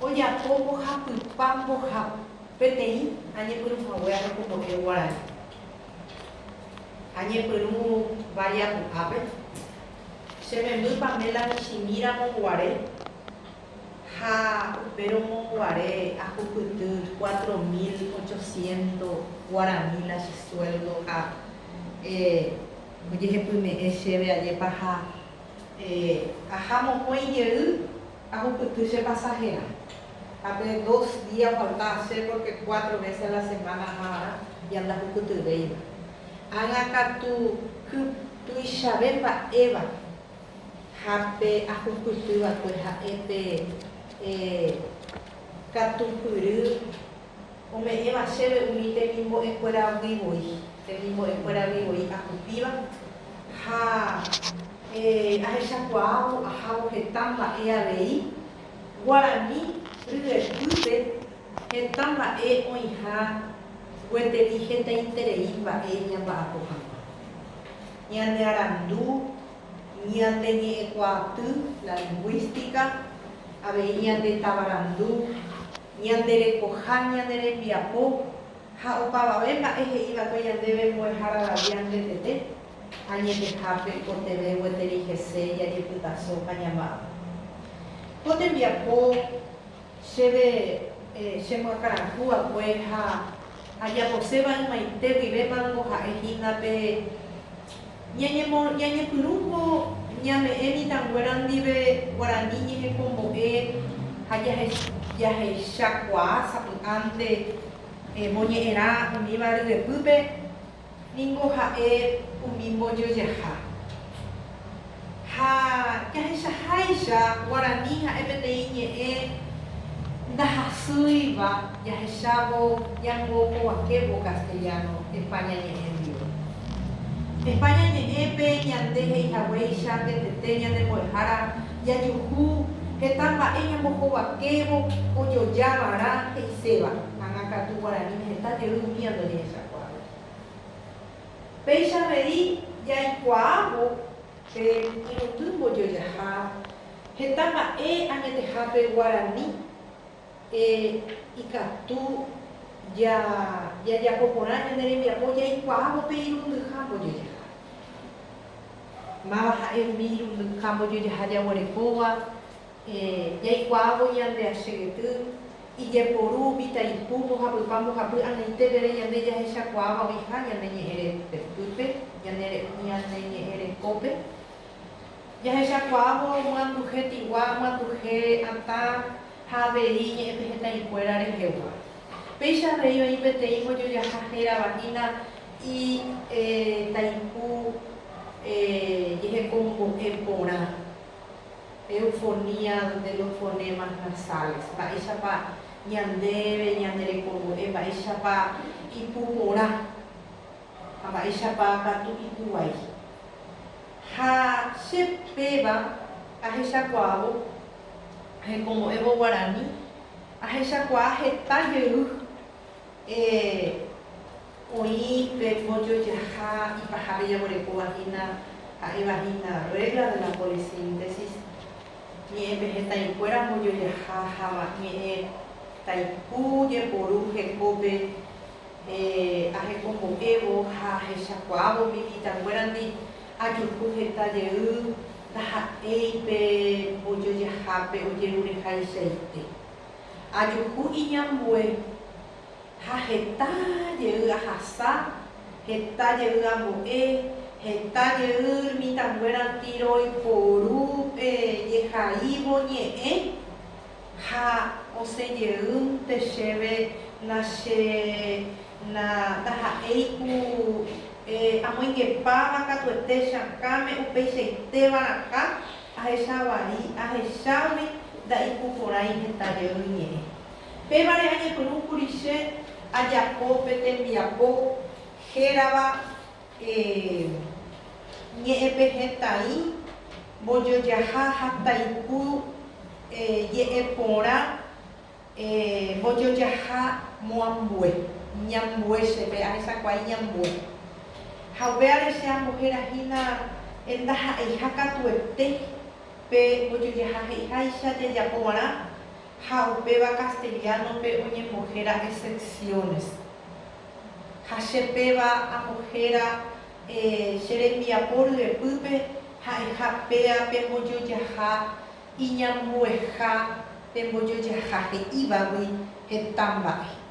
Ojapo mbohapypa mbohapeteĩ añepyrũhague ahekombo'e guarani. Añepyrũ Valle Apu'ápe, che memby Pamela michĩmi ramo guare ha upérõmo guare ahupyty 4800 guarani la che sueldo ha ojehepyme'ẽ chéve ajépa ha aha mokõi jey Ahupyty che pasaherã. Ha pe dos día ofalta che porque cuatro veces a la semana ahavarã ja ndahupytyvéima. Ág̃a katu hy tuichave mba'éva ha pe ahupyty va'ekue ha'e pe katupyry ome'ẽva chéve umi temimbo'ekuéragui voi, temimbo'ekuéragui voi ahupíva ha ahechakuaávo ahávo heta mba'e avei guarani ryepýpe heta mba'e oĩha gueteri hetaiterei mba'e ñamba'apo hag̃ua. Ñane arandu, ñande ñe'ẽkuaaty, la lingũística, avei ñande tavarandu, Ñande rekoha, ñane rembiapo ha opavave mba'e he'i va'ekue ñandéve mbo'ehára David angetete, añetehápe oikotevẽ gueteri hese jajepytaso ha ñamba'apo. Ko tembiapo chéve chemyakãraku va'ekue ha ajaposéva ymaite guivémango ha'e hína pe Ñañepyrũvo ñame'ẽ mitãnguéra ndive guarani ñehekombo'e ha jahechakuaa sapy'ánte moñe'ẽrã umíva ryepýpe ningo ha'e umi mbojojaha. Ha jahechaháicha guarani ha'e peteĩ ñe'ẽ ndahasýiva jahechávo ñambohovakévo castellano España ñe'ẽ ndive. España ñe'ẽpe ñande he'ihaguéicha ngetete ñane mbo'ehára jajuhu heta mba'e ñambohovakévo ojojavarã he'iséva, ág̃a katu guaraníme heta jey umía ndojehechakuaái. Péicha avei jaikuaávo pe irundy mbojojaha heta mba'e añetehápe guarani ikatu jajapo porã ñane rembiapo jaikuaávo pe irundyha mbojojaha. Máva ha'e umi irundyha mbojojaha jaguerekóva Jaikuaávo ñande achegety, ijeporu umi taipu mbohapypa mbohapy ag̃aite peve ñande jahechakuaáva oĩha ñane ñe'ẽ retepýpe, ñane ñe'ẽ rekópe. Jahechakuaávo myanduhe tigua, myanduhe atã ha avei ñe'ẽpehẽtaikuéra rehegua. Péicha avei oĩ peteĩ mbojojaha hérava hína i taipu jehekombo'e porã. Eufonía de los fonemas nasales, mba'éichapa ñandéve ñande rekombo'e, mba'éichapa ipu porã ha mba'éichapa katu ipu vai. Ha che péva ahechakuaávo ahekombo'évo guarani, ahechakuaa heta jey Oĩ pe mbojojaha ipahápe jaguerekóva hína ha'éva hína regla de la polisíntesis, ñe'ẽpehẽtaikuéra mbojojaha ha ñe'ẽ taipu jeporu hekópe ahekombo'évo ha ahechakuaávo umi mitãnguérandi ajuhu heta jey ndaha'éi pe mbojojahápe ojerurehaichaite. Ajuhu iñambue Ha heta jey ahasa, heta jey ambo'e, heta jey mitãnguéra tiroiporu pe jehaívo ñe'ẽ ha osẽ jeýnte chéve na che na ndaha'éi ku amoingepáva katuete che akãme upeichaitéva rakã ahecha vai ahechágui nda'ipuporãi heta jey ñe'ẽ. Pévare añepyrũkuri che ajapo pe tembiapo hérava ñe'ẽpehẽtai mbojojaha ha taipu je'e porã mbojojaha moambue, ñambue chéve ahechakuaa iñambue. Ha upévare che ambohéra hína ndaha'eiha katuete pe mbojojaha he'iháicha jajapo va'erã. Ha upéva castellano-pe oñembohéra excepciones. Ha che péva ambohéra che rembiapo ryepýpe ha'eha péa pe mbojojaha iñambueha pe mbojojaha he'ívagui heta mba'e.